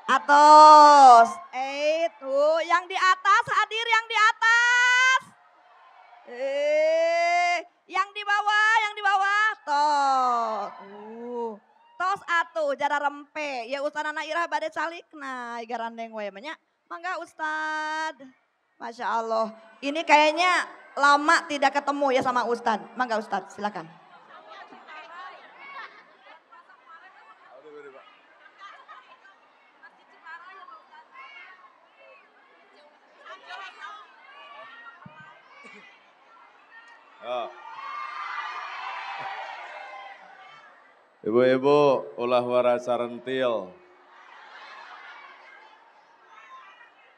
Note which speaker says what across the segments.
Speaker 1: Atos, tuh yang di atas hadir, yang di atas. Yang di bawah, tos. Tos atuh jara rempe. Ya ustadana irah bade calikna garandeng we nya. Mangga Ustad. Masya Allah. Ini kayaknya lama tidak ketemu ya sama Ustad. Mangga Ustad, silakan.
Speaker 2: Ibu-ibu ulah warasa rentil.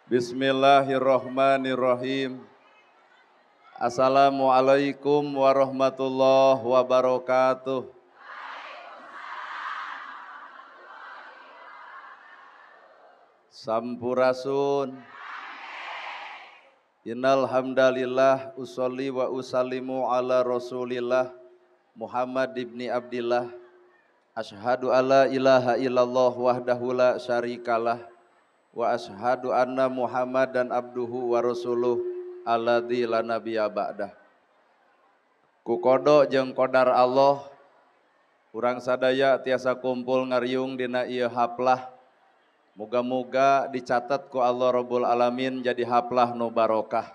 Speaker 2: Bismillahirrahmanirrahim. Assalamualaikum warahmatullahi wabarakatuh. Sampurasun. Innal hamdalillah usolli wa usallimu ala rasulillah Muhammad ibni Abdillah. Asyhadu alla ilaha illallah wahdahu la syarikalah wa asyhadu anna Muhammadan abduhu wa rasuluh alladzi la nabiyya ba'dah. Ku kodo jeung kodar Allah urang sadaya tiasa kumpul ngariung dina ieu haplah. Moga-moga dicatat ku Allah Rabbul Alamin jadi haplah nu barokah.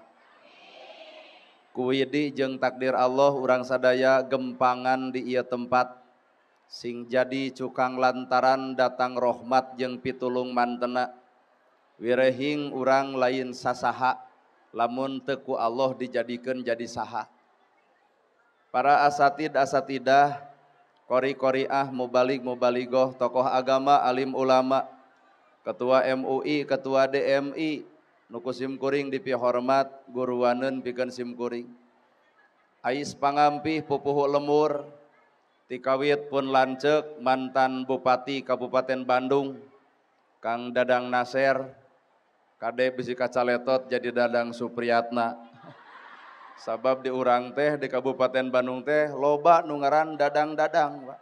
Speaker 2: Ku widi jeung takdir Allah urang sadaya gempangan di ieu tempat sing jadi cukang lantaran datang rohmat jeung pitulung mantena. Wirehing urang lain sasaha lamun teu ku Allah dijadikeun jadi saha. Para asatid asatidah, qori-qoriah, mubalig mubaligoh, tokoh agama, alim ulama, ketua MUI, ketua DMI, nu ku simkuring dipihormat, guruaneun pikeun simkuring. Ais pangampih pupuhu lemur, tikawit pun lanceuk mantan Bupati Kabupaten Bandung, Kang Dadang Naser, kade bisi kacaletot jadi Dadang Supriyatna. Sabab di urang teh di Kabupaten Bandung teh loba nu ngaran Dadang-dadang, Pak.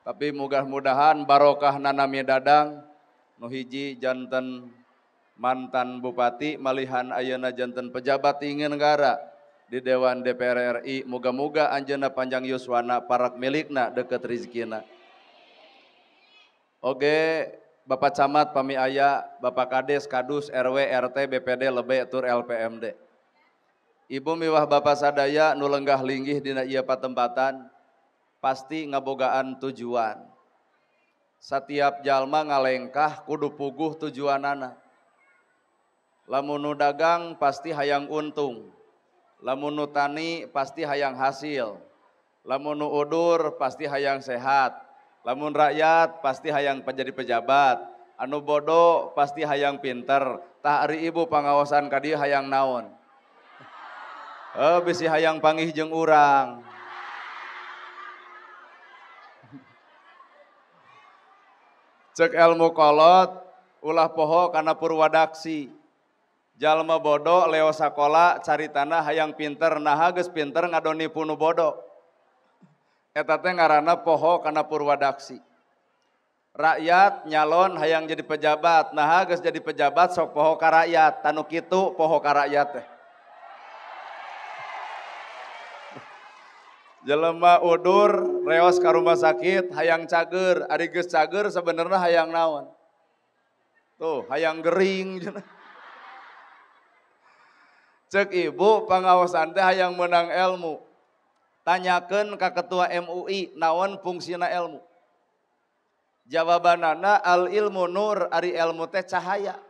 Speaker 2: Tapi mudah-mudahan barokah nanami Dadang, nu hiji janten mantan bupati malihan ayeuna janten pejabat tinggi negara di Dewan DPR RI. Moga-moga anjeunna panjang yuswana parak milikna deket rizkina. Oke, Bapak Camat pami aya, Bapak Kades, Kadus, RW, RT, BPD, lebe tur LPMD. Ibu miwah Bapak sadaya nu lenggah linggih dina ieu patempatan pasti ngabogaan tujuan. Setiap jalma ngalengkah kudu puguh tujuanana. Lamun nu dagang pasti hayang untung. Lamun nu tani pasti hayang hasil. Lamun nu udur pasti hayang sehat. Lamun rakyat pasti hayang jadi pejabat. Anu bodoh pasti hayang pinter. Tah ari ibu pangaosan ka dieu hayang naon? Bisi hayang pangih jeung urang. Cek ilmu kolot ulah poho kana purwadaksi. Jalma bodoh leo sakola cari tanah hayang pinter, naha geus pinter ngadoni punu bodoh. Eta teh ngaranna poho kana purwadaksi. Rakyat nyalon hayang jadi pejabat, naha geus jadi pejabat sok poho ka rakyat, tanu kitu poho ka rakyat teh. Jelema udur reos ka rumah sakit hayang cager, ari geus cager sebenarnya hayang naon? Tuh, hayang gering. Cek ibu pangaosan teh hayang menang ilmu. Tanyakeun ka ketua MUI naon fungsina ilmu. Jawabanana al ilmu nur, ari ilmu teh cahaya.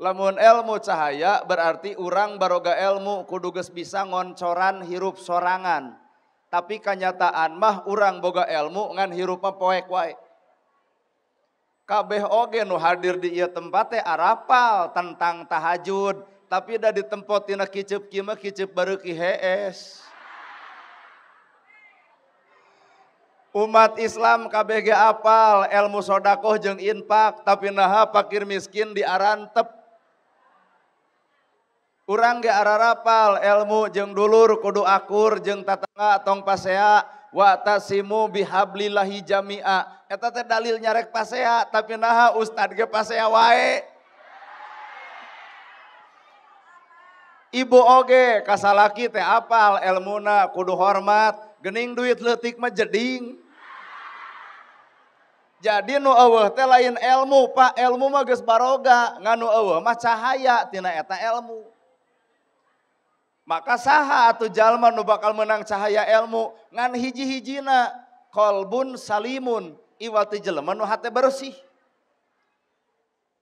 Speaker 2: Lamun ilmu cahaya berarti urang baroga ilmu kudu geus bisa ngoncoran hirup sorangan. Tapi kanyataan mah urang boga ilmu ngan hirup mah poek wae. Kabeh oge nu hadir di ieu tempat teh arapal tentang tahajud, tapi da ditempot tina kiceup kieu mah kiceup bareuki hees. Umat Islam KBG apal ilmu sodakoh jeung infak tapi naha pakir miskin diarantep. Urang ge ararapal ilmu jeung dulur kudu akur jeung tatangga tong pasea wa tasimu bihablillahi jami'a. Eta teh dalil nyarek pasea tapi naha ustad ge pasea wae. Ibu oge kasalaki teh apal elmuna kudu hormat gening duit leutik mah jeding. Jadi nu eueuh teh lain ilmu Pak, ilmu mah geus baroga, ngan nu eueuh mah cahaya tina eta ilmu. Maka saha atuh jalma nu bakal menang cahaya ilmu ngan hiji-hijina qalbun salimun iwal ti jelema nu hate bersih.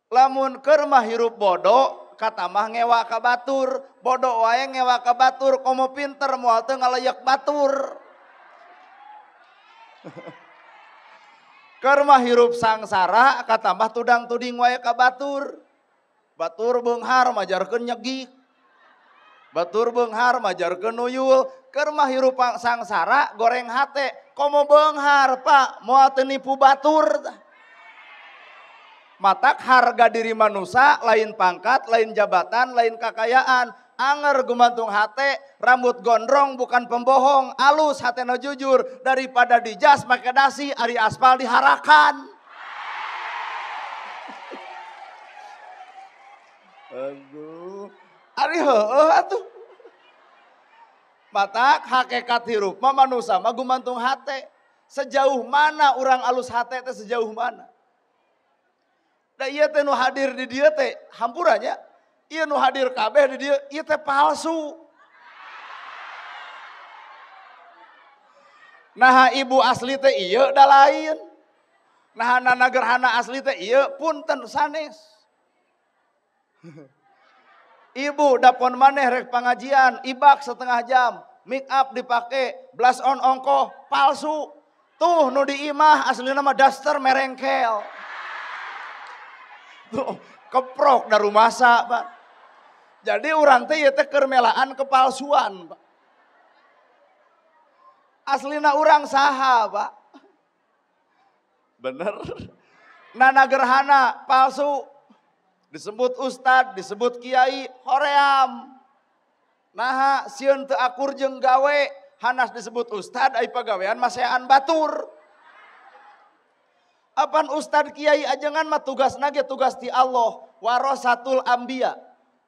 Speaker 2: Lamun keur mah hirup bodoh katamah ngewa ka batur, bodoh wae ngewa ka batur, komo pinter moal teu ngaleyak batur. Keur mah hirup sangsara katambah tudang-tuding wae ka batur. Batur beunghar majarkeun nyegik. Batur beunghar majarkeun nuyul. Keur mah hirup sangsara goreng hate, komo beunghar Pak, moal teu nipu batur. Matak harga diri manusia lain pangkat, lain jabatan, lain kekayaan. Anger gumantung hate, rambut gondrong bukan pembohong, alus hatena jujur daripada dijas make dasi ari aspal diharakan. Aduh, ari heueuh atuh. Matak hakikat hirup mah manusia mah gumantung hate. Sejauh mana urang alus hate teh sejauh mana? Da ieu teh nu hadir di dieu teh hampurannya, ieu nu hadir kabeh di dieu ieu teh palsu. Naha ibu asli teh ieu da lain. Naha nana gerhana asli teh ieu punten sanes. Ibu dapon maneh rek pangajian, ibak setengah jam, make up dipake, blush on ongkoh, palsu. Tuh nu di imah aslina mah daster merengkel. Tuh, keprok dari rumasa, Pak. Jadi urang teh ieu teh keur melaan kepalsuan, Pak. Aslina urang saha, Pak. Bener. Nana gerhana palsu. Disebut ustad, disebut kiai, hoream. Naha sieun teu akur jeung gawe, hanas disebut ustad ai pagawean masean batur. Apan ustad kiai ajengan mah tugas nage tugas ti Allah, warasatul anbiya,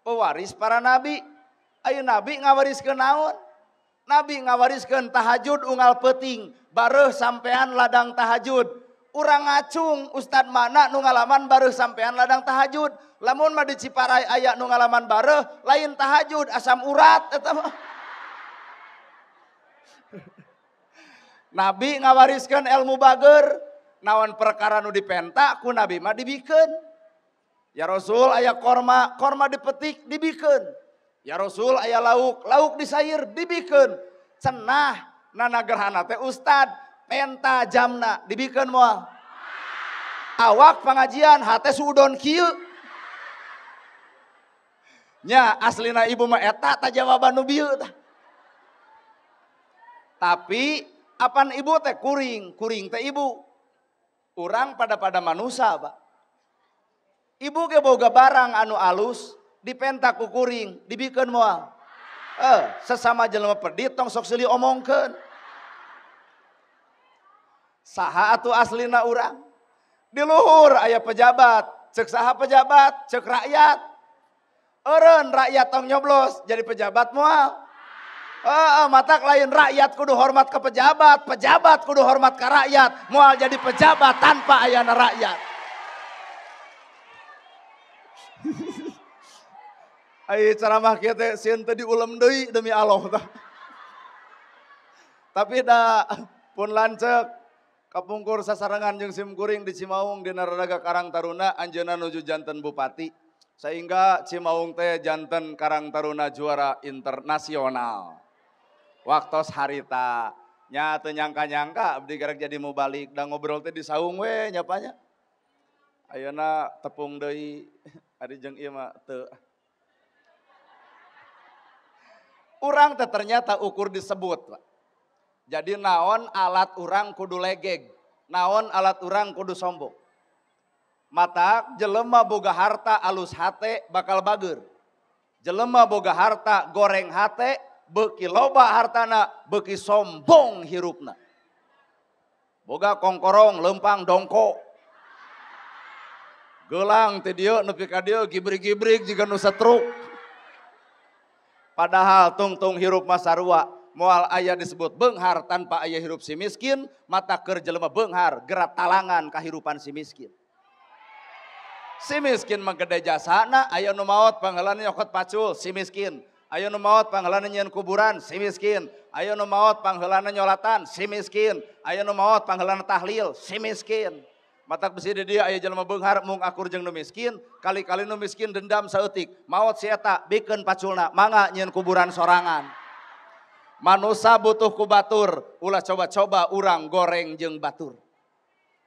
Speaker 2: pewaris para nabi. Ayo nabi ngawariskeun naon? Nabi ngawariskeun tahajud unggal peuting, bareuh sampean ladang tahajud. Urang ngacung ustad mana nu ngalaman bareuh sampean ladang tahajud. Lamun mah di Ciparai aya nu ngalaman bareuh, lain tahajud asam urat eta mah. Nabi ngawariskeun ilmu bager. Naon perkara nu dipenta ku nabi mah dibikeun. Ya Rasul aya korma, korma dipetik dibikeun. Ya Rasul aya lauk, lauk disair dibikeun. Cenah nana gerhana teh ustad penta jamna dibikeun moal. Awak pengajian hate suudon kieu. Nya aslina ibu mah eta ta jawaban nu bieu tah. Tapi apan ibu teh kuring, kuring teh ibu. Urang pada manusia, Pak. Ibu ge boga barang anu alus, dipenta ku kuring, dibikeun moal. Sesama jelema pedit tong sok silih omongkeun. Saha atuh aslina urang? Di luhur aya pejabat, cek saha pejabat, cek rakyat. Eureun rakyat tong nyoblos jadi pejabat moal. Matak lain rakyat kudu hormat ke pejabat, pejabat kudu hormat ke rakyat, moal jadi pejabat tanpa ayana rakyat. Ai ceramah kieu teh sieun teu diulem deui demi Allah tah. Tapi da pun lanceuk kapungkur sasarengan jeung sim kuring di Cimaung dina raraga Karang Taruna anjeunna nuju janten bupati. Sehingga Cimaung teh janten Karang Taruna juara internasional. Waktos harita nya teu nyangka-nyangka abdi garek jadi mubalik da ngobrol teh di saung we nya Pak nya. Ayeuna tepung deui ari jeung ieu mah teu. Urang teh ternyata ukur disebut, Pak. Jadi naon alat urang kudu legeg, naon alat urang kudu sombong. Mata jelema boga harta alus hate bakal bager. Jelema boga harta goreng hate, beuki loba hartana beuki sombong hirupna. Boga kongkorong lempang dongko. Gelang ti dieu nepi ka dieu gibrig-gibrig jiga nu setruk. Padahal tungtung hirup mah sarua, moal aya disebut beunghar tanpa aya hirup si miskin, mata keur jelema beunghar gerak talangan kahirupan si miskin. Si miskin mah gede jasana, aya nu maot pangheulana nyokot pacul, si miskin. Aya nu maot pangheulana nyieun kuburan, si miskin. Aya nu maot pangheulana nyolatan, si miskin. Aya nu maot pangheulana tahlil, si miskin. Matak besi di dia aya jelema beunghar mung akur jeung nu miskin, kali-kali nu miskin dendam saeutik, maot si eta bikeun paculna, mangga nyieun kuburan sorangan. Manusa butuh ku batur, ulah coba-coba urang goreng jeung batur.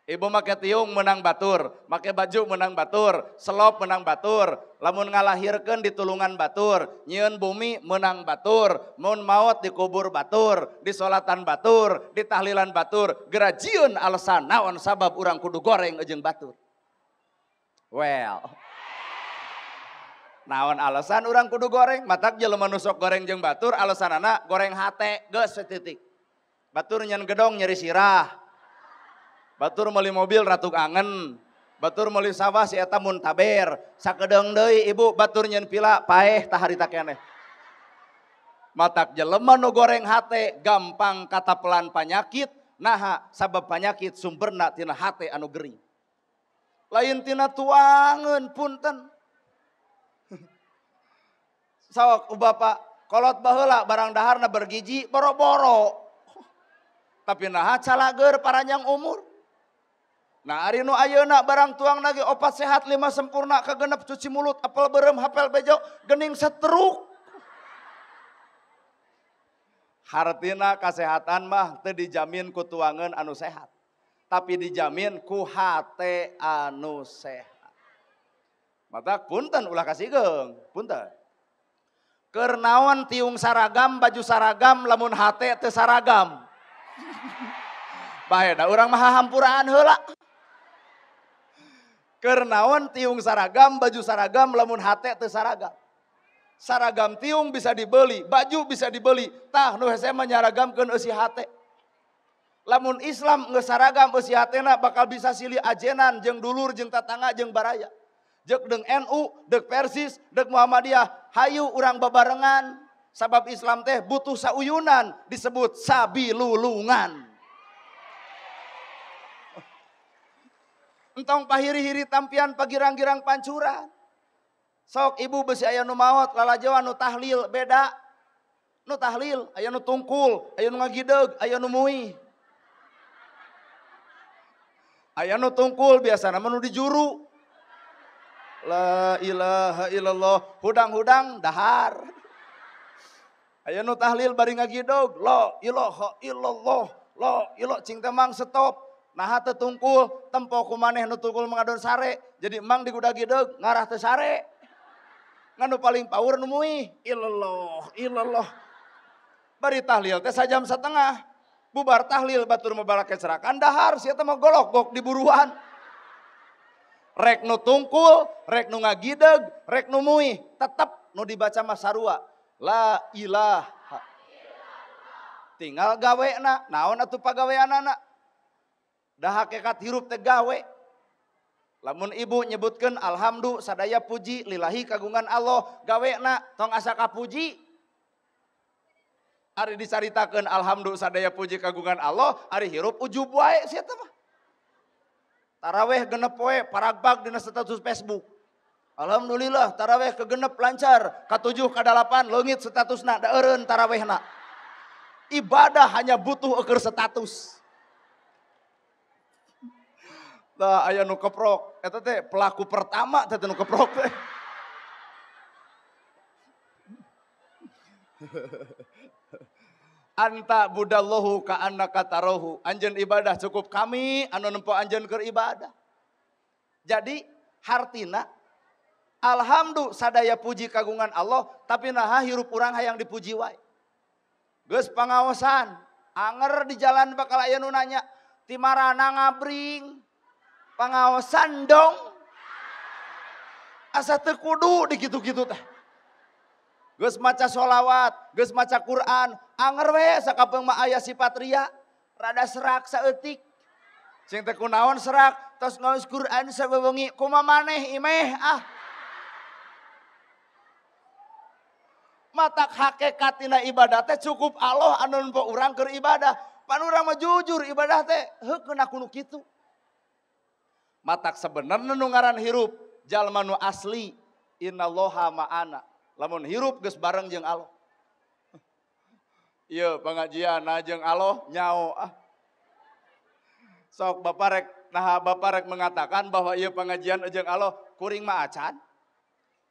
Speaker 2: Ibu make tiung menang batur, make baju menang batur, selop menang batur, lamun ngalahirkeun ditulungan batur, nyieun bumi menang batur, mun maot dikubur batur, disolatan batur, ditahlilan batur, gerajieun alasan naon sabab urang kudu goreng jeung batur. Well, naon alasan urang kudu goreng, matak jelema nu sok goreng jeung batur, alasanana goreng hate, geus setitik. Batur nyeun gedong nyeri sirah. Batur meuli mobil ratuk angen, batur meuli sawah si eta muntaber, sakedeung deui ibu batur nyeun pila paeh tah harita keneh. Matak jelema nu goreng hate gampang katapelan panyakit, naha sabab panyakit sumberna tina hate anu gering. Lain tina tuangeun punten. Sok bapak kolot baheula barang daharna bergiji boro-boro. Tapi naha calager paranjang umur. Nah ari nu ayeuna barang tuang lagi opat sehat 5 sempurna kagenep cuci mulut apel berem hapel bejo gening setruk. Hartina kesehatan mah teu dijamin ku tuangeun anu sehat, tapi dijamin ku hate anu sehat. Matak punten ulah kasigeung, punten. Keur naon tiung saragam baju saragam lamun hate teu saragam. Bae da urang mah hampuraan heula. Keur naon tiung saragam, baju saragam, lamun hate teu saragam. Saragam tiung bisa dibeli, baju bisa dibeli. Tah nu hese mah nyaragamkeun eusi hate. Lamun Islam geus saragam eusi hatena bakal bisa silih ajenan jeung dulur jeung tatangga jeung baraya. Jeung deung NU, deuk Persis, deuk Muhammadiyah, hayu urang babarengan. Sabab Islam teh butuh sauyunan disebut sabilulungan. Entong pahiri-hiri tampian pagirang-girang pancuran. Sok ibu besi aya nu maot lalajoan nu tahlil beda. Nu tahlil aya nu tungkul, aya nu ngagideug, aya nu muih. Aya nu tungkul biasana mah nu dijuru. La ilaha illallah, hudang-hudang dahar. Aya nu tahlil bari ngagidog, la ilaha illallah, la ilaha cing teh mang stop. Nah teu tungkul, tempo ku maneh nu tungkul mengadon sare, jadi emang digudag-gideug ngarah teu sare. Ngan nu paling power nu muih, illallah, illallah. Bari tahlil teh sajam setengah. Bubar tahlil batur mabalake cerakan dahar sia teh mah golok-gok di buruan. Rek nu tungkul, rek nu ngagideug, rek nu muih, tetep nu dibaca mah sarua. La ilaha. Tinggal gawena, naon atuh pagaweanana? Dah hakikat hirup teh gawe. Lamun ibu nyebutkeun alhamdu sadaya puji lillahi kagungan Allah, gawena tong asa kapuji. Ari dicaritakeun alhamdu sadaya puji kagungan Allah, ari hirup ujub wae sia teh mah. Taraweh genep poe paragbag dina status Facebook. Alhamdulillah taraweh kegenep lancar, ka-7 ka-8 leungit statusna da eureun tarawehna. Ibadah hanya butuh eueur status. Tah aya nu keprok, eta teh pelaku pertama teh nu keprok teh. Anta budallahu ka annaka tarahu. Anjeun ibadah cukup kami anu nempo anjeun keur ibadah. Jadi hartina alhamdulillah sadaya puji kagungan Allah, tapi naha hirup urang hayang dipuji wae. Geus pangaosan. Anger di jalan bakal aya nu nanya, ti marana ngabring? Pangaosan dong. Asa teu kudu di kitu-kitu teh. Geus maca sholawat, geus maca Quran, anger we sakapeung mah aya sifat ria, rada serak saeutik. Sing teh kunaon serak, tos ngaos Quran sawewengi, kumaha maneh imeh ah. Matak hakikatina ibadah teh cukup Allah anu nempo urang keur ibadah. Pan urang mah jujur ibadah teh heukeun ku nu kitu. Matak sebenarnya nu ngaran hirup jalma nu asli innallaha ma'ana. Lamun hirup geus bareng jeung Allah. Ieu pengajian jeung Allah nyao ah. Sok bapak rek naha bapak rek mengatakan bahwa ieu pengajian jeung Allah kuring mah acan.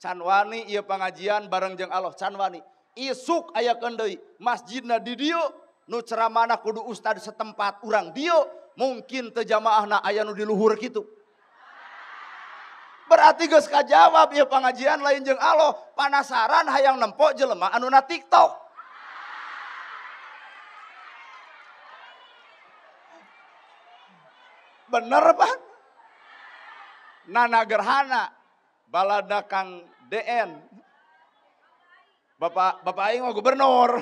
Speaker 2: Can wani ieu pengajian bareng jeung Allah can wani. Isuk aya deui masjidna di dieu nu ceramahna kudu ustad setempat urang dieu mungkin teu jamaahna aya nu di luhur kitu. Berarti geus kajawab ieu pengajian lain jeung Allah, panasaran hayang nempo jelema anu na TikTok. Bener Pak? Nana Gerhana balada Kang DN. Bapak aing mah gubernur.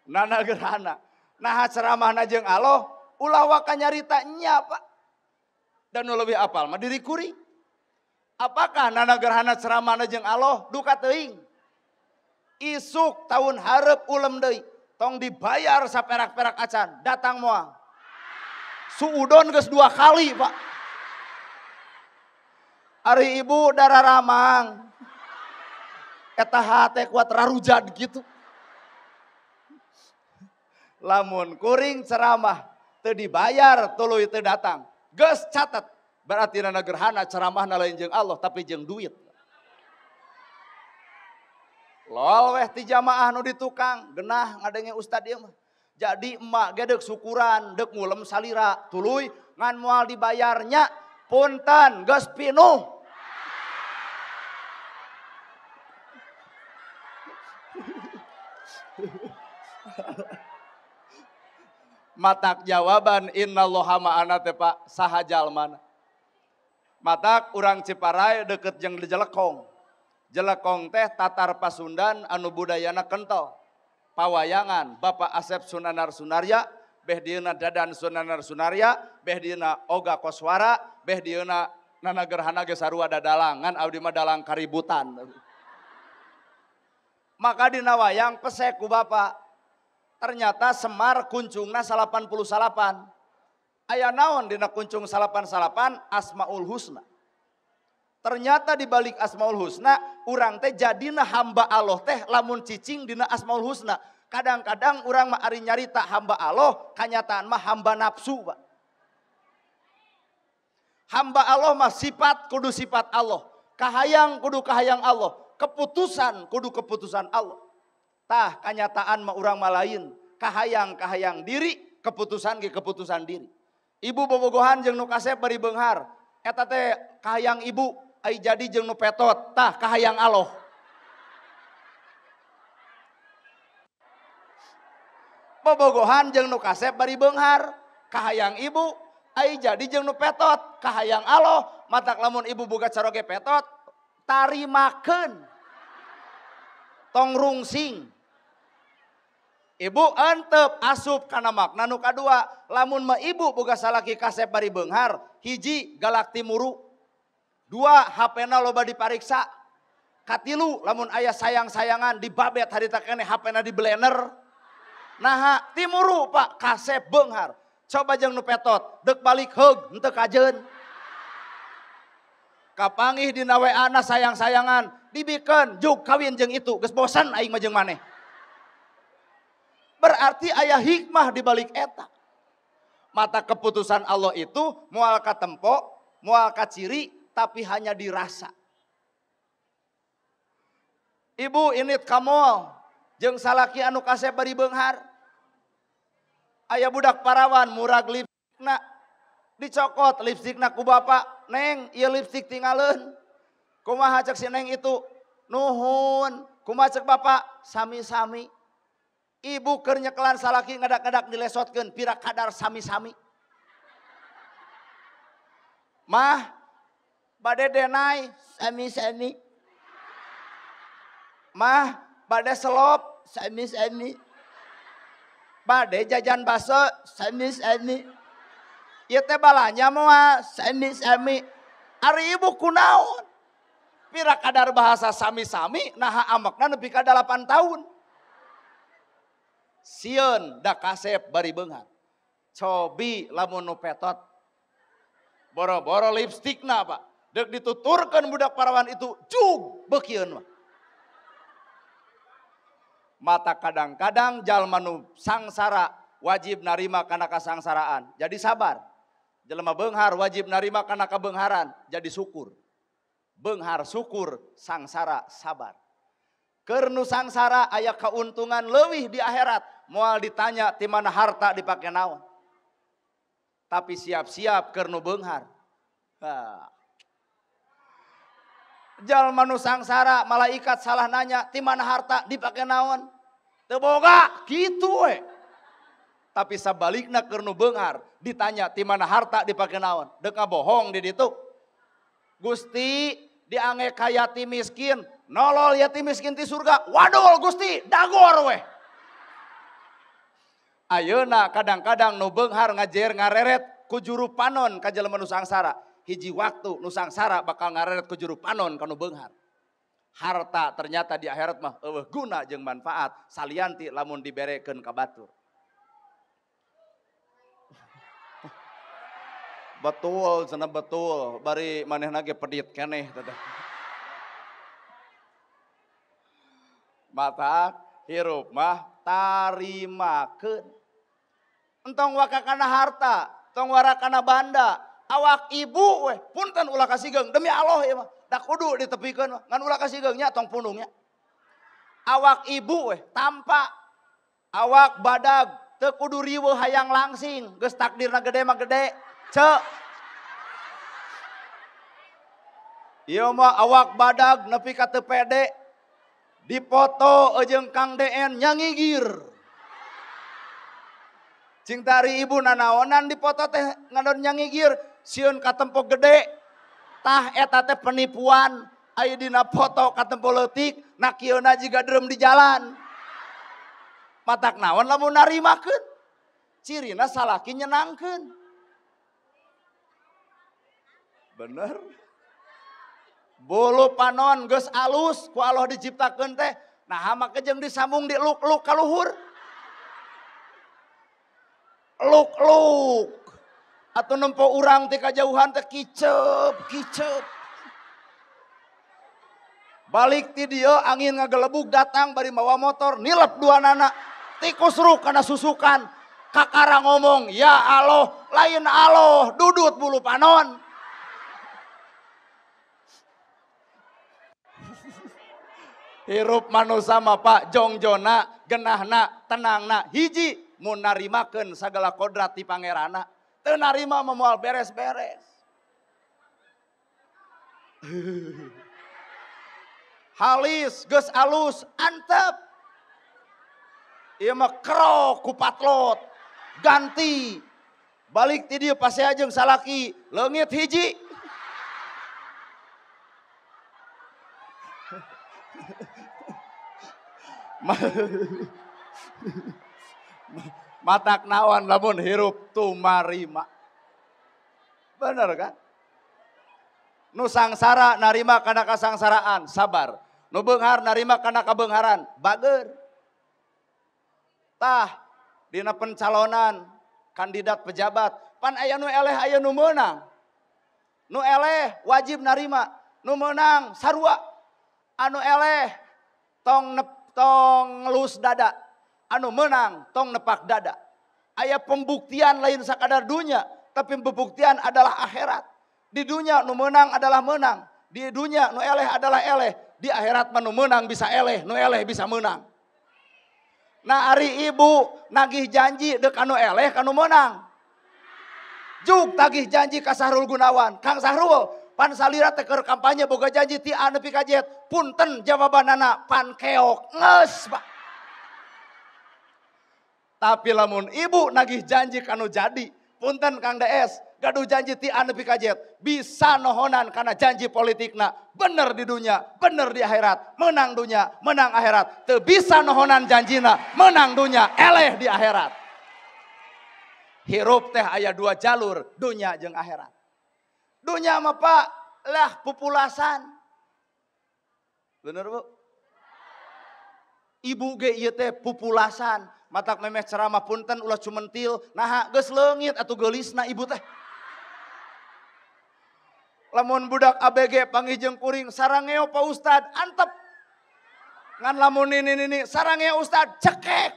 Speaker 2: Nana Gerhana. Nah ceramahna jeung Allah ulah waka nyarita nya Pak. Dan nu leuwih apal mah diri kuring. Apakah Nana Gerhana ceramahna jeung Allah duka teuing? Isuk tahun hareup ulem deui, tong dibayar saperak-perak acan, datang moal. Suudon geus 2 kali Pak. Ari ibu darah ramang. Eta hate kuat rarujad gitu. Lamun kuring ceramah teu dibayar tuluy teu datang. Geus catet berarti Nana Gerhana ceramahna lain jeung Allah tapi jeung duit. Lol weh ti jamaah nu di tukang genah ngadenge ustad ieu mah. Jadi emak ge deuk syukuran deuk ngulem salira tuluy ngan moal dibayarnya punten geus pinuh. Matak jawaban innallaha ma'ana teh Pak saha jalmana. Matak urang Ciparai deket jeung Jelekong. Jelekong teh tatar Pasundan anu budayana kental. Pawayangan Bapak Asep Sunanar Sunarya, beh dieuna Dadan Sunanar Sunarya, beh dieuna Oga Koswara, beh dieuna Nana Gerhana ge sarua dadalangan abdi mah dalang kaributan. Maka dina wayang pesek ku Bapak. Ternyata Semar kuncungna 88. Aya naon dina kuncung 88 Asmaul Husna. Ternyata di balik Asmaul Husna urang teh jadina hamba Allah teh lamun cicing dina Asmaul Husna. Kadang-kadang urang mah ari nyarita hamba Allah, kanyataan mah hamba nafsu, Pak. Hamba Allah mah sifat kudu sifat Allah, kahayang kudu kahayang Allah, keputusan kudu keputusan Allah. Tah kanyataan mah urang mah lain, kahayang-kahayang diri, keputusan ge keputusan diri. Ibu bobogohan jeung nu kasep bari beunghar, eta teh kahayang ibu ai jadi jeung nu petot, tah kahayang Allah. Bobogohan jeung nu kasep bari beunghar, kahayang ibu ai jadi jeung nu petot, kahayang Allah. Matak lamun ibu boga caroge petot, tarimakeun. Tong rungsing. Ibu antep asup kana makna nu kadua, lamun mah ibu boga salaki kasep bari beunghar, hiji galak timuru, 2 HP-na loba dipariksa, katilu lamun aya sayang-sayangan dibabet harita keneh HP-na di blender. Naha timuru Pak kasep beunghar. Coba jeung nu petot, deuk balik heug henteu kajeun. Kapanggih dina WA-na sayang-sayangan, dibikeun juk kawin jeung itu, geus bosan aing mah jeung maneh. Berarti aya hikmah di balik eta. Mata keputusan Allah itu moal katempo, moal kaciri, tapi hanya dirasa. Ibu init kamol jeung salaki anu kasep bari beunghar. Aya budak parawan murag lipstikna, dicokot lipstikna ku bapak, "Neng, ieu lipstik tingaleun." Kumaha cek si neng itu? "Nuhun." Kumaha cek bapak? "Sami-sami." Ibu keur nyekelan salaki ngadak-ngadak dilesotkeun pira kadar sami-sami. Mah bade denai sami-sami. Mah bade selop sami-sami. Bade jajan baso sami-sami. Ieu teh balanya moal sami-sami. Ari ibu kunaon? Pira kadar bahasa sami-sami naha amekna nepi ka 8 tahun. Sieun da kasep bari beunghar. Cobi lamun nu petot. Boro-boro lipstikna Pak. Deuk dituturkeun budak parawan itu jug beukieun mah. Mata kadang-kadang jalma nu sangsara wajib narima kana kasangsaraan. Jadi sabar. Jelema beunghar wajib narima kana kabeungharan. Jadi syukur. Beunghar syukur, sangsara sabar. Keur nu sangsara aya keuntungan leuwih di akhirat. Moal ditanya ti mana harta dipake naon. Tapi siap-siap keur nu beunghar. Jalma nu sangsara malaikat salah nanya ti mana harta dipake naon. Teu boga kitu we. Tapi sabalikna keur nu beunghar ditanya ti mana harta dipake naon. Deuk ngabohong di ditu. Gusti diange ka yatim miskin, nolol yatim miskin ti surga. Wadul Gusti, dagor weh. Ayeuna kadang-kadang nu beunghar ngajer ngareret ku juru panon ka jelema nu sangsara. Hiji waktu nu sangsara bakal ngareret ku juru panon ka nu beunghar. Harta ternyata di akhirat mah eueuh guna jeung manfaat salianti lamun diberekeun ka batur. Betul, cenah betul, bari manehna ge pedit keneh teh. Mata hirup mah tarimakeun. Entong waka kana harta, tong wara kana banda, awak ibu weh punten ulah kasigeung demi Allah ieu mah. Da kudu ditepikeun mah, ngan ulah kasigeung nya tong punungnya. Awak ibu weh tampa, awak badag teu kudu riweuh hayang langsing, geus takdirna gede mah gede. Cek. Ieu mah awak badag nepi ka teu pede. Dipoto jeung Kang DN nyangigir. Cing tari ibu nanaonan dipoto teh ngadon nyangigir, sieun katempo gede. Tah eta teh penipuan, aya dina foto katempo leutik, nakieuna jiga drum di jalan. Matak naon lamun narimakeun? Cirina salaki nyenangkeun. Bener. Bulu panon geus alus ku Allah diciptakeun teh, nah make jeung disambung di luk-luk ka luhur. Luk-luk. Atuh nempo urang ti kajauhan teh kicep, kicep. Balik ti dieu angin ngagelebug datang bari mawa motor nilep dua nana. Tikus ruk kana susukan. Kakara ngomong, "Ya Allah, lain Allah, dudut bulu panon." Hirup manusia mah Pak jongjona, genahna, tenangna, hiji mun narimakeun sagala kodrat ti pangerana. Teu narima mah moal beres-beres. Halis geus alus antep. Ieu mah kerok ku patlot, ganti. Balik ti dieu pasea jeung salaki, leungit hiji. Matak naon lamun hirup tumarima. Bener kan? Nu sangsara narima kana kasangsaraan, sabar. Nu beunghar narima kana kabeungharan, bager. Tah dina pencalonan kandidat pejabat, pan aya nu eleh aya nu meunang. Nu eleh wajib narima, nu meunang sarua. Anu eleh tong tong ngelus dada, anu menang tong nepak dada. Aya pembuktian lain sakadar dunia, tapi pembuktian adalah akhirat. Di dunia nu menang adalah menang, di dunia nu eleh adalah eleh, di akhirat mah nu menang bisa eleh, nu eleh bisa menang. Nah ari ibu nagih janji deuk anu eleh kanu menang. Juk tagih janji ka Sahrul Gunawan, Kang Sahrul pan salira teh keur kampanye boga janji ti A nepi ka Z, punten jawabanana pan keok geus Pak. Tapi lamun ibu nagih janji kanu jadi, punten Kang DS, gaduh janji ti A nepi ka Z, bisa nohonan karena janji politikna bener di dunia, bener di akhirat, menang dunia, menang akhirat. Teu bisa nohonan janjina, menang dunia, eleh di akhirat. Hirup teh aya dua jalur, dunia jeung akhirat. Dunia mah Pak, lah pupulasan. Bener Bu? Ibu ge ieu teh pupulasan. Matak memeh ceramah punten ulah cumentil, naha geus leungit atuh geulisna ibu teh. Lamun budak ABG panggih jeung kuring sarangeo Pak Ustad antep. Ngan lamun nini sarangeo Ustad cekek.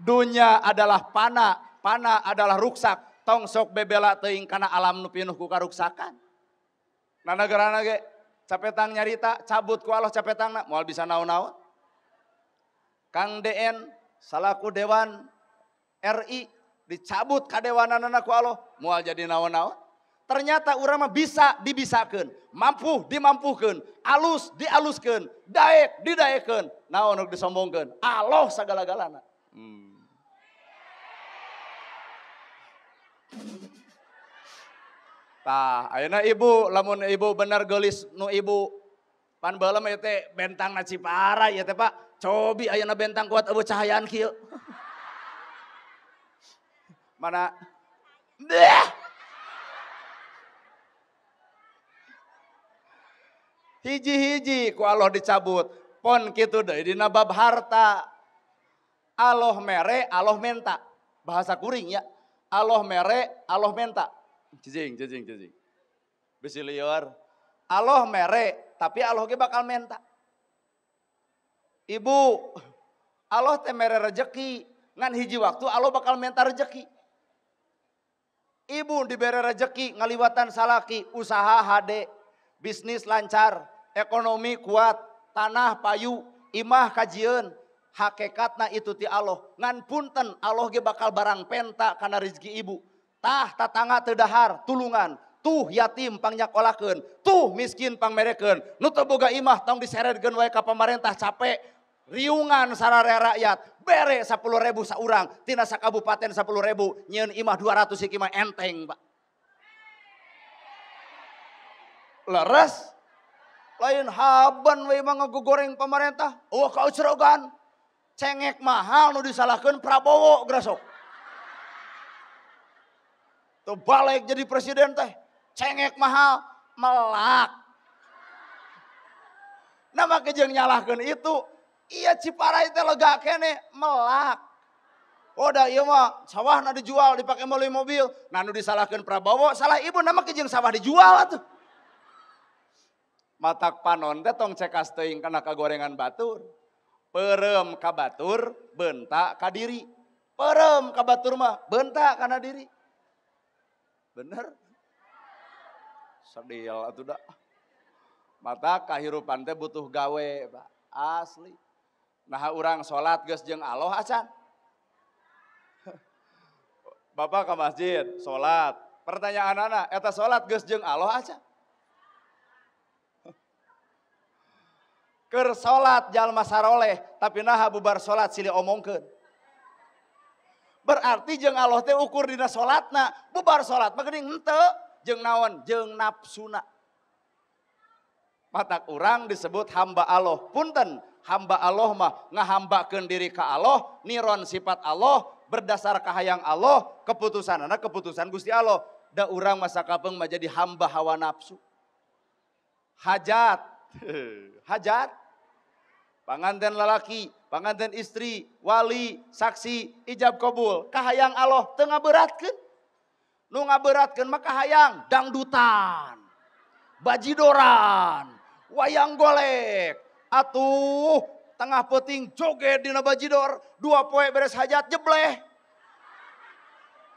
Speaker 2: Dunia adalah pana, pana adalah ruksak. Tong sok bebela teuing kana alam nu pinuh ku karuksakan. Nah negarana ge capetang nyarita, cabut ku Allah capetangna, moal bisa naon-naon. Kang DN salaku Dewan RI dicabut kadewananana ku Allah, moal jadi naon-naon. Ternyata urang mah bisa dibisakeun, mampu dimampukeun, alus dialuskeun, daek didaekeun, naon nu disombongkeun? Allah sagala-galana. Tah, ayeuna ibu, lamun ibu bener geulis nu ibu pan baheula mah ieu teh bentangna Ciparai ieu teh Pak. Cobi ayeuna bentang kuat eueuh cahayaan kieu. Mana? Deh. Hiji-hiji ku Allah dicabut. Pon kitu deui dina bab harta. Allah mere, Allah menta. Bahasa kuring ya. Allah mere, Allah menta. Cicing, cicing, cicing. Bisi lieur. Allah mere, tapi Allah ge bakal menta. Ibu, Allah teh mere rejeki, ngan hiji waktu Allah bakal menta rejeki. Ibu dibere rejeki ngaliwatan salaki, usaha hade, bisnis lancar, ekonomi kuat, tanah payu, imah kajieun. Hakikatna itu ti Allah. Ngan punten Allah ge bakal barang penta kana rezeki ibu. Tah tatangga teu dahar tulungan, tuh yatim pangnyakolahkeun, tuh miskin pangmerekeun, nu teu boga imah tong diseredkeun wae ka pamarentah capek, riungan sararea rakyat, bere 10.000 saurang, tina sakabupaten 10.000, nyieun imah 200 hiji mah enteng, Pak. Leres? Lain haban we mah ngagogoreng pamarentah, eueuh kaucerogan. Cengek mahal nu disalahkeun Prabowo grasok. Tuh balik jadi presiden teh, cengek mahal, melak. Nah make jeung nyalahkeun itu, iya Ciparai teh lega kene, melak. Oh dah ieu mah sawahna dijual dipake meuli mobil. Nah nu disalahkeun Prabowo, salah ibu na make jeung sawah dijual atuh. Matak panon teh tong cekas teuing kana kagorengan batur. Peureum ka batur, bentak ka diri. Peureum ka batur mah bentak kana diri. Bener? Sedih atuh dah. Mata kahirupan teh butuh gawe, Pak. Asli. Nah urang salat geus jeung Allah acan. Bapak ke masjid salat. Pertanyaanana eta salat geus jeung Allah acan. Keur salat jalma saroleh, tapi naha bubar salat silih omongkeun. Berarti jeung Allah teh ukur dina salatna, bubar salat mah geuning henteu, jeung naon? Jeung nafsuna. Matak urang disebut hamba Allah. Punten, hamba Allah mah ngahambakeun diri ka Allah, niron sifat Allah, berdasar kahayang Allah, keputusanana keputusan Gusti Allah. Da urang masa kapeung mah jadi hamba hawa nafsu. Hajat. Hajat. Panganten lalaki, panganten istri, wali, saksi, ijab kabul, kahayang Allah teu ngaberatkeun. Nu ngaberatkeun mah kahayang dangdutan, bajidoran, wayang golek. Atuh tengah peuting joget dina bajidor, 2 poe beres hajat jebleh.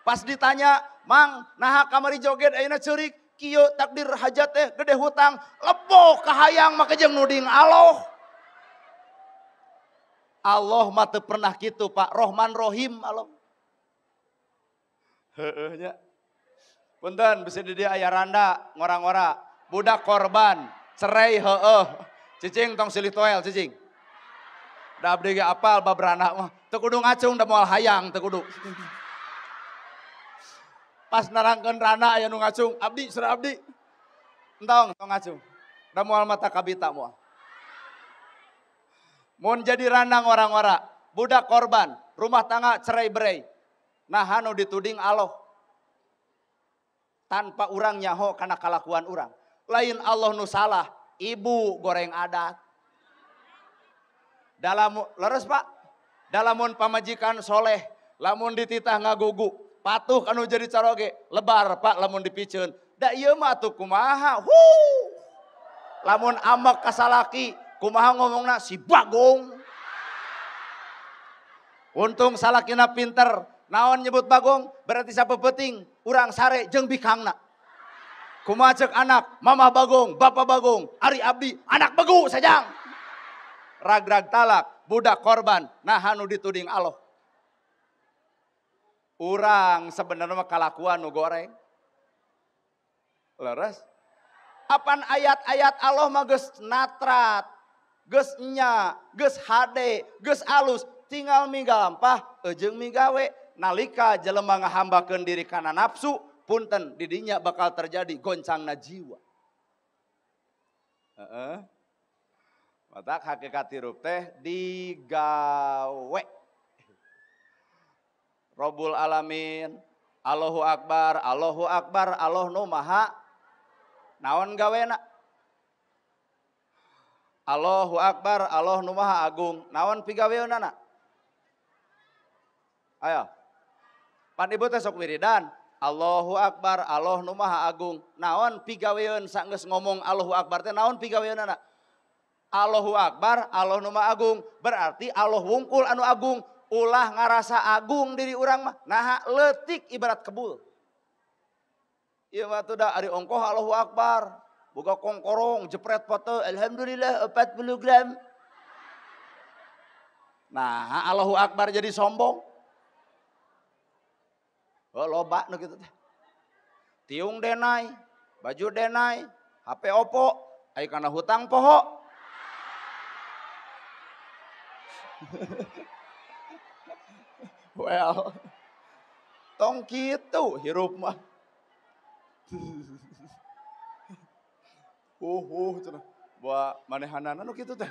Speaker 2: Pas ditanya, "Mang, naha kamari joget ayeuna ceurik?" Kieu takdir hajat teh gede hutang, leboh kahayang mah jeung nuding Allah. Allah mah teu pernah kitu Pak, Rohman Rohim Allah. Heueuh nya. Punten bisi di dieu aya randa ngora-ngora, budak korban, cerai heueuh. Cicing tong silih toel cicing. Da abdi ge apal bab randa mah. Teu kudu ngacung da moal hayang teu kudu. Pas nerangkeun randa aya nu ngacung, abdi surah abdi. Entong tong ngacung. Da moal mata kabita moal. Mun jadi randang orang-orang, budak korban, rumah tangga cerai-berai. Nah anu dituding Allah. Tanpa urang nyaho kana kalakuan urang. Lain Allah nu salah, ibu goreng adat. Dalam leres Pak, dalamun pamajikan soleh, lamun dititah ngagugu, patuh kanu jadi caroge, lebar Pak lamun dipiceun. Da ieu mah atuh kumaha? Huh. Lamun amek ka salaki, kumaha ngomongna si bagong. Untung salakina pinter, naon nyebut bagong berarti sapepeting urang sare jeung bikangna. Kumaha ceuk anak, mama bagong, bapak bagong, ari abdi anak begu sajang. Ragrag talak, budak korban, nah anu dituding Allah. Urang sebenarnya mah kalakuan nu goreng. Leres? Apan ayat-ayat Allah mah geus natrat, geus nya, geus hade, geus alus, tinggal migalampah jeung migawe. Nalika jelema ngahambakeun diri kana nafsu, punten didinya bakal terjadi goncangna jiwa. Heeh. Matak hakikat hirup teh digawe. Robbul alamin, Allahu akbar, Allah nu maha naon gawena. Allahu akbar, Allah nu maha agung, naon pigaweunana? Ayo. Pan ibu teh sok wiridan, Allahu akbar, Allah nu maha agung, naon pigaweun sanggeus ngomong Allahu akbar teh naon pigaweunana? Allahu akbar, Allah nu maha agung, berarti Allah wungkul anu agung, ulah ngarasa agung diri urang mah, naha leutik ibarat kebul. Ieu mah tuh da ari ongkoh Allahu akbar, boga kongkorong, jepret foto, alhamdulillah 40 gram. Nah, Allahu akbar jadi sombong. Oh, loba nu kitu teh. Tiung denai, baju denai, HP Oppo, ai kana hutang poho. Well, tong kitu hirup mah. Cenah buah manehanana nu kitu teh.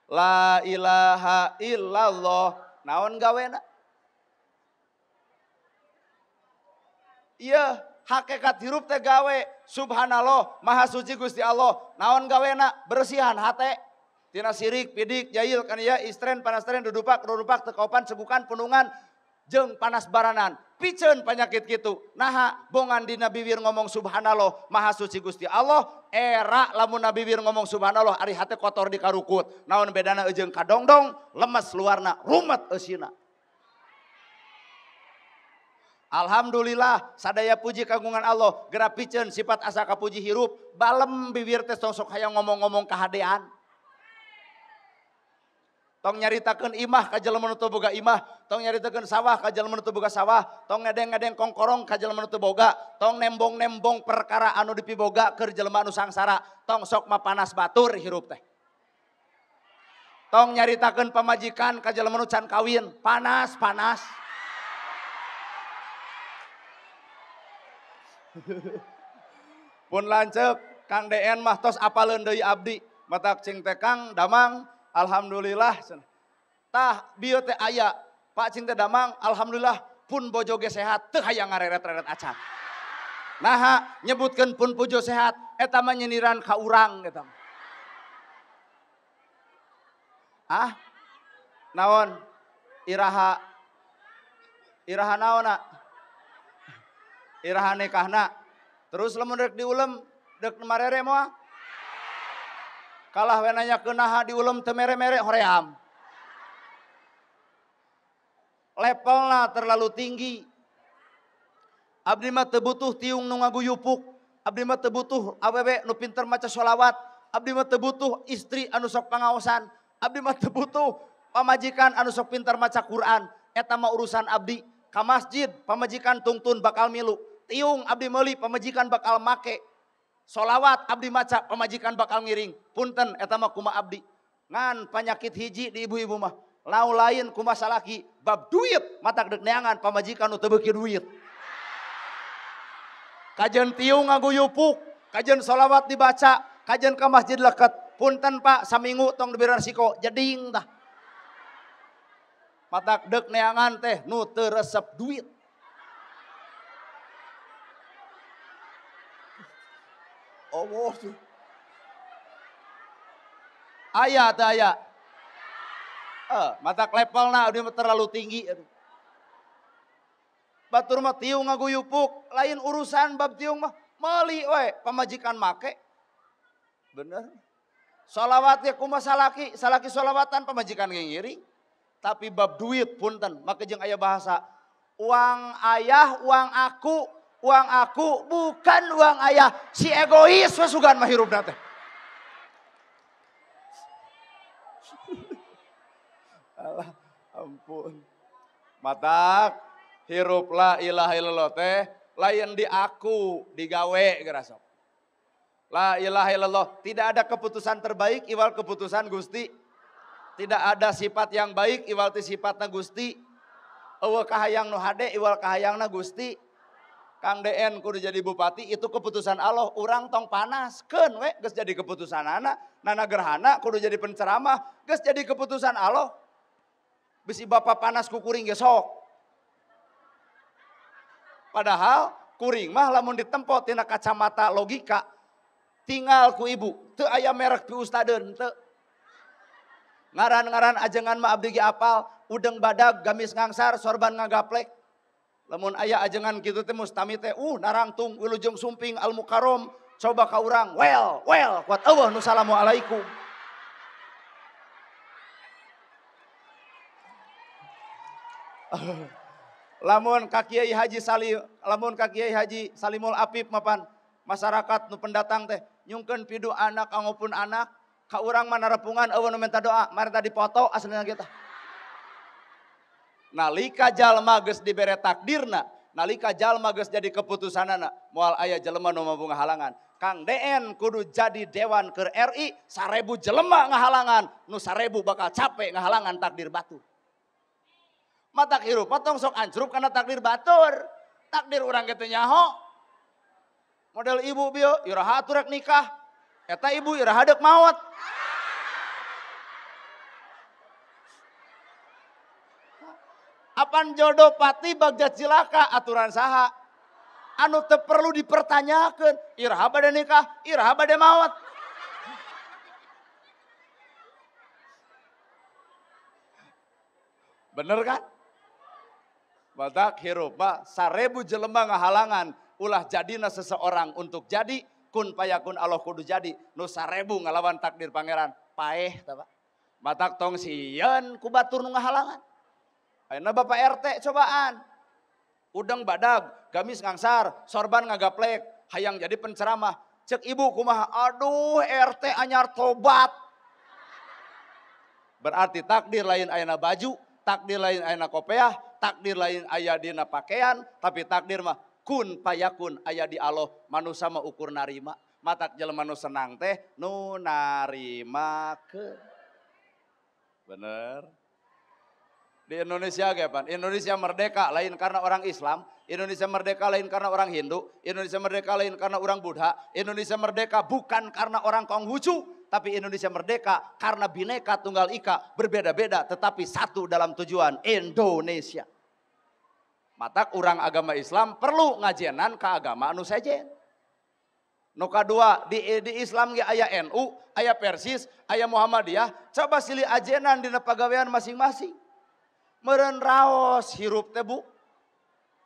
Speaker 2: La ilaha illallah, naon gawena? Iya, hakikat hirup teh gawe. Subhanallah, maha suci Gusti Allah. Naon gawena? Bersihan hate. Tina sirik, pidik, jail, kania, istren, panastren, dudupak, dudupak, tekopan, cegukan, punungan, jeung panas baranan. Piceun penyakit kitu. Naha bongan dina bibir ngomong subhanallah, maha suci Gusti Allah, era lamun na bibir ngomong subhanallah, ari hate kotor di karukut. Naon bedana jeung kadongdong, lemes luarna, rumet eusina. Alhamdulillah sadaya puji kagungan Allah, geura piceun sifat asa kapuji hirup, balem bibir teh tong sok hayang ngomong-ngomong kahadean. Tong nyaritakeun imah ka jelema nu teu boga imah, tong nyaritakeun sawah ka jelema nu teu boga sawah, tong ngedeng-ngedeng kongkorong ka jelema nu teu boga, tong nembong-nembong perkara anu dipiboga keur jelema anu sangsara, tong sok mapanas batur hirup teh. Tong nyaritakeun pamajikan ka jelema nu can kawin, panas-panas. Pun lanceuk Kang DN mah tos apaleun deui abdi, matak cing teh Kang Damang alhamdulillah. Tah bieu teh aya Pak cing teh Damang alhamdulillah pun bojo ge sehat teu hayang ngareret-reret acan. Naha nyebutkeun pun bojo sehat eta mah nyindiran ka urang eta. Ah? Naon? Iraha iraha naonna? Iraha nikahna. Terus lamun rek diulem dek marere moal. Kalah we nanya kunaha diulem teu mere-mere hoream. Levelna terlalu tinggi. Abdi mah teu butuh tiung nu ngaguyupuk. Abdi mah teu butuh awewe nu pinter maca sholawat. Abdi mah teu butuh istri anu sok pangaosan. Abdi mah teu butuh pamajikan anu sok pinter maca Quran. Eta mah urusan abdi. Ka masjid pamajikan tungtun bakal milu. Tiung abdi meuli pamajikan bakal make. Solawat abdi maca pamajikan bakal ngiring. Punten eta mah kumaha abdi. Ngan panyakit hiji di ibu-ibu mah. Lau lain kumaha salaki bab duit matak deuk neangan pamajikan nu teu beuki duit. Kajen tiung ngaguyupuk, kajen sholawat dibaca, kajen ka masjid leket. Punten Pak, saminggu tong diberi resiko, jeding tah. Matak deuk neangan teh nu teu resep duit. Allah tuh. Aya teh aya. Matak levelna abdi mah terlalu tinggi. Aduh. Batur mah tiung ngaguyupuk, lain urusan bab tiung mah meuli we pamajikan make. Bener. Sholawat ge kumaha salaki, salaki sholawatan pamajikan ge ngiring. Tapi bab duit punten, make jeung aya bahasa uang ayah, uang aku bukan uang ayah. Si egois we sugan mah hirupna teh. Alah, ampun. Matak hirup la ilaha illallah teh lain di aku, digawe gerasok. La ilaha illallah, tidak ada keputusan terbaik iwal keputusan Gusti. Tidak ada sifat yang baik iwal ti sifatna Gusti. Eueuh kahayang nu hade iwal kahayangna Gusti. Kang DN kudu jadi bupati itu keputusan Allah, urang tong panas keun we geus jadi keputusanana. Nana Gerhana kudu jadi penceramah geus jadi keputusan Allah. Bisi bapak panas ku kuring ge sok. Padahal kuring mah lamun ditempo tina kacamata logika tinggal ku ibu teu aya merek pi ustadeun teu. Ngaran-ngaran ajengan mah abdi ge apal, udeng badag, gamis ngangsar, sorban ngagaplek. Lamun aya ajengan kitu teh mustami teh narangtung wilujeng sumping al mukarrom coba ka urang well well kuat eueuh nu salamualaikum. Lamun ka Kiai Haji Salim, lamun ka Kiai Haji Salimul Apip mapan masyarakat nu pendatang teh nyungkeun pidu anak angopun anak ka urang mah narepungan eueuh nu minta doa mari tadi foto aslina kita. Nalika jalma geus dibere takdirna, nalika jalma geus jadi keputusanana, moal aya jelema nu mampu ngahalangan. Kang DN kudu jadi dewan keur RI, 1000 jelema ngahalangan, nu 1000 bakal capek ngahalangan takdir batur. Matak hirup mah tong sok ancrup kana takdir batur. Takdir urang ge teu nyaho. Model ibu bieu iraha atuh rek nikah. Eta ibu iraha deuk maot. Apan jodoh pati bagja cilaka aturan saha. Anu teu perlu dipertanyakeun, iraha bade nikah, iraha bade maot. Bener kan? Batak hirup mah 1000 jelema ngahalangan ulah jadina seseorang untuk jadi kun payakun Allah kudu jadi nu 1000 ngalawan takdir pangeran paeh tah Pak. Matak tong sieun ku batur nu ngahalangan. Ayeuna Bapak RT cobaan. Udeng badag, gamis ngangsar, sorban ngagaplek, hayang jadi penceramah. Cek ibu kumaha, aduh RT anyar tobat. Berarti takdir lain ayeuna baju, takdir lain ayeuna kopeah, takdir lain aya dina pakaian, tapi takdir mah kun payakun aya di Allah, manusa mah ukur narima. Matak jelema nu senang teh nu narimakeun. Bener. Di Indonesia ge pan, Indonesia merdeka lain karena orang Islam, Indonesia merdeka lain karena orang Hindu, Indonesia merdeka lain karena orang Buddha, Indonesia merdeka bukan karena orang Konghucu, tapi Indonesia merdeka karena Bhinneka Tunggal Ika, berbeda-beda tetapi satu dalam tujuan Indonesia. Matak orang agama Islam perlu ngajenan ke agama anu sejen. Nu kadua di Islam ge aya NU, aya Persis, aya Muhammadiyah, coba silih ajenan dina pagawean masing-masing. Meureun raos hirup teh Bu.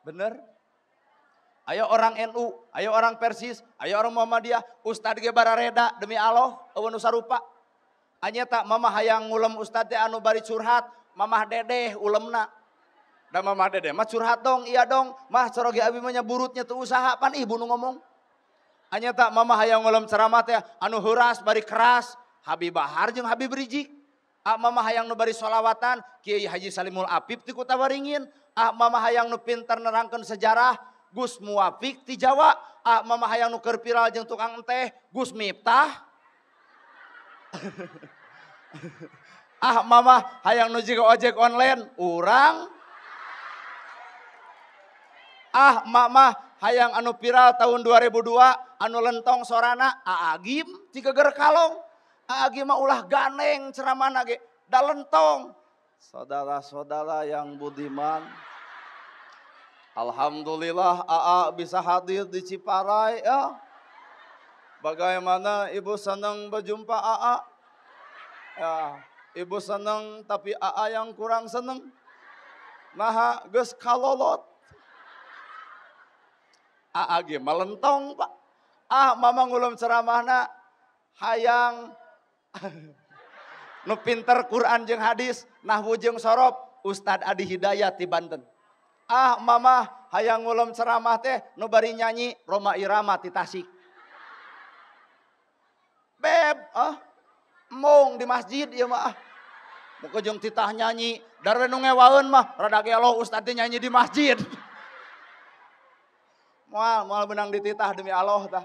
Speaker 2: Bener? Ayo orang NU, ayo orang Persis, ayo orang Muhammadiyah, ustad ge barareda demi Allah, eueuh nu sarupa. Anyeta mamah hayang ngulem ustad teh anu bari curhat, mamah dedeh ulemna. Da mamah dedeh mah curhat dong, iya dong, mah coroge abi mah nya burutnya teu usaha pan ibu nu ngomong. Anyeta mamah hayang ngulem ceramah teh anu heuras bari keras, Habib Bahar jeung Habib Rizik. Ah mama hayang nu bari sholawatan, Kiai Haji Salimul Apip ti Kota Waringin. Ah mama hayang nu pinter nerangkeun sejarah, Gus Muwafiq ti Jawa. Ah mama hayang nu keur viral jeung tukang enteh, Gus Miftah. Ah mama hayang nu jiga ojek online urang. Ah mama hayang anu viral tahun 2002 anu lentong sorana Aagim tiga ger kalong. Aagim mah ulah ganeng ceramahna ge da lentong. Saudara-saudara yang budiman, alhamdulillah AA bisa hadir di Ciparai ya. Bagaimana ibu senang berjumpa AA? Ya, ibu senang tapi AA yang kurang senang. Nah, geus kalolot. AA ge melentong pak. Ah mama ngulum ceramahna hayang nu pinter Quran jeung hadis, nahwu jeung sorob, Ustad Adi Hidayat di Banten. Ah mama hayang ngulum ceramah teh nu bari nyanyi Roma Irama ti Tasik. Beb, ah mong di masjid ieu mah ah. Muka jeung titah nyanyi, darwe nu ngewaeun mah rada gelo ustad teh nyanyi di masjid. Moal moal benang dititah demi Allah tah.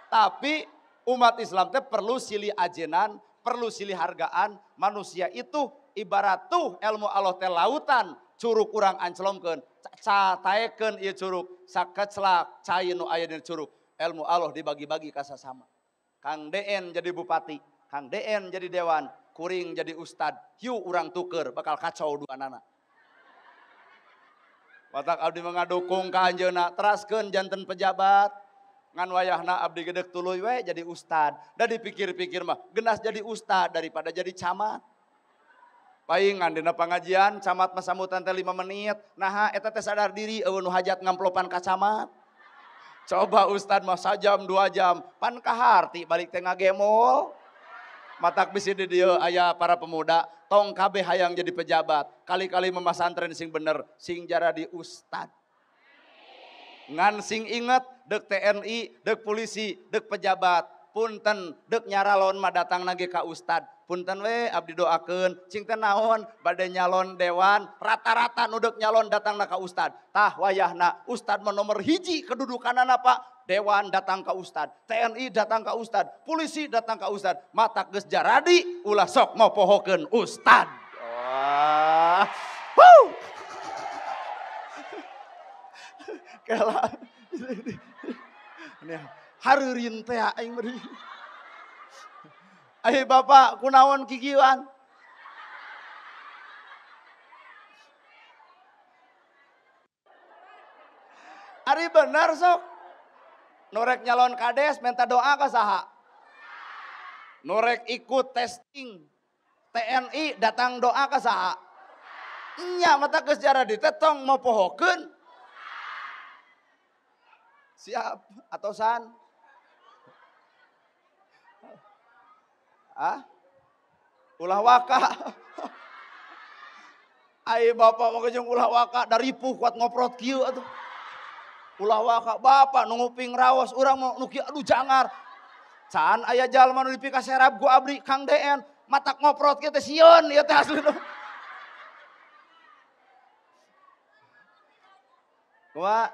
Speaker 2: Tapi umat Islam teh perlu silih ajenan, perlu silih hargaan. Manusia itu ibarat tuh ilmu Allah teh lautan, curug urang anclongkeun, cataekeun ieu curug, sakeclak cai nu aya dina curug. Ilmu Allah dibagi-bagi ka sasama. Kang DN jadi bupati, Kang DN jadi dewan, kuring jadi ustad, hiu urang tuker bakal kacau dua nana. Watak abdi mengadukung ka anjeunna, teraskeun janten pejabat. Ngan wayahna abdi gedek tuluy we jadi ustad. Da dipikir-pikir mah genas jadi ustad daripada jadi camat. Paingan dina pangajian camat mah sambutan teh 5 menit. Naha eta teh sadar diri eueuh nu hajat ngamplopan ka camat. Coba ustad mah sajam 2 jam, pan kaharti balik teh ngagemol. Matak bisi di dieu aya para pemuda, tong kabeh hayang jadi pejabat. Kali-kali memasantren sing bener, sing jaradi ustad. Ngan sing inget dek TNI, dek polisi, dek pejabat, punten dek nyaralon mah datang nage ka ustad. Punten we abdi doakeun, cing teh naon bade nyalon dewan, rata-rata nu dek nyalon datang na ka ustad. Tah wayahna ustad mah nomor hiji kedudukanana Pak. Dewan datang ke ustad, TNI datang ke ustad, polisi datang ke ustad, matak geus jaradi ulah sok mau pohokeun ustad. Wah. Wuh. Kela. Ini hareureun teh aing mah. Ai bapak kunaon kikieuan? Ari bener sok. Norek nyalon kades minta doa ke saha? Norek ikut testing TNI datang doa ke saha? Nya mata geus jaradi teh tong mau pohokeun. Siap atosan. Ah? Ulah waka. Ai bapak mah jeung ulah waka daripuh kuat ngoprot kieu atuh. Ulah waka bapak nu nguping raos urang mau nu kieu aduh jangar. Can aya jalma nu dipikaserap ku abdi Kang DN matak ngoprot kieu teh sieun ieu teh aslina. Kumaha?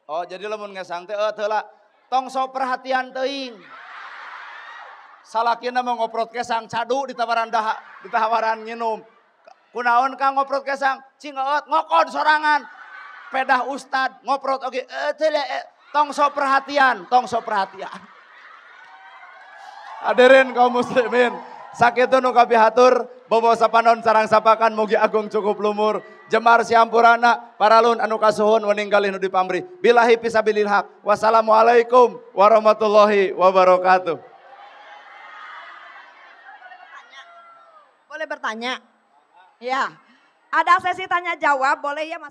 Speaker 2: Oh jadi lamun ngesang teh teu lah tong sok perhatian teuing. Salakina mah ngoprot kesang cadu ditawaran daha, ditawaran nginum. Kunaon Kang ngoprot kesang? Cing eueut ngokon sorangan. Pedah ustad ngoprot oge tong sok perhatian, tong sok perhatian. Hadirin kaum muslimin, sakitu nu kapihatur, bobo sapanon sarang sapakan mugi agung cukup lumur, jemar siampurana paralun anu kasuhun weninggalih nu dipamrih. Billahi fisabilil haq. Wassalamualaikum warahmatullahi wabarakatuh.
Speaker 1: Boleh bertanya? Ya. Ada sesi tanya jawab, boleh ya Mas?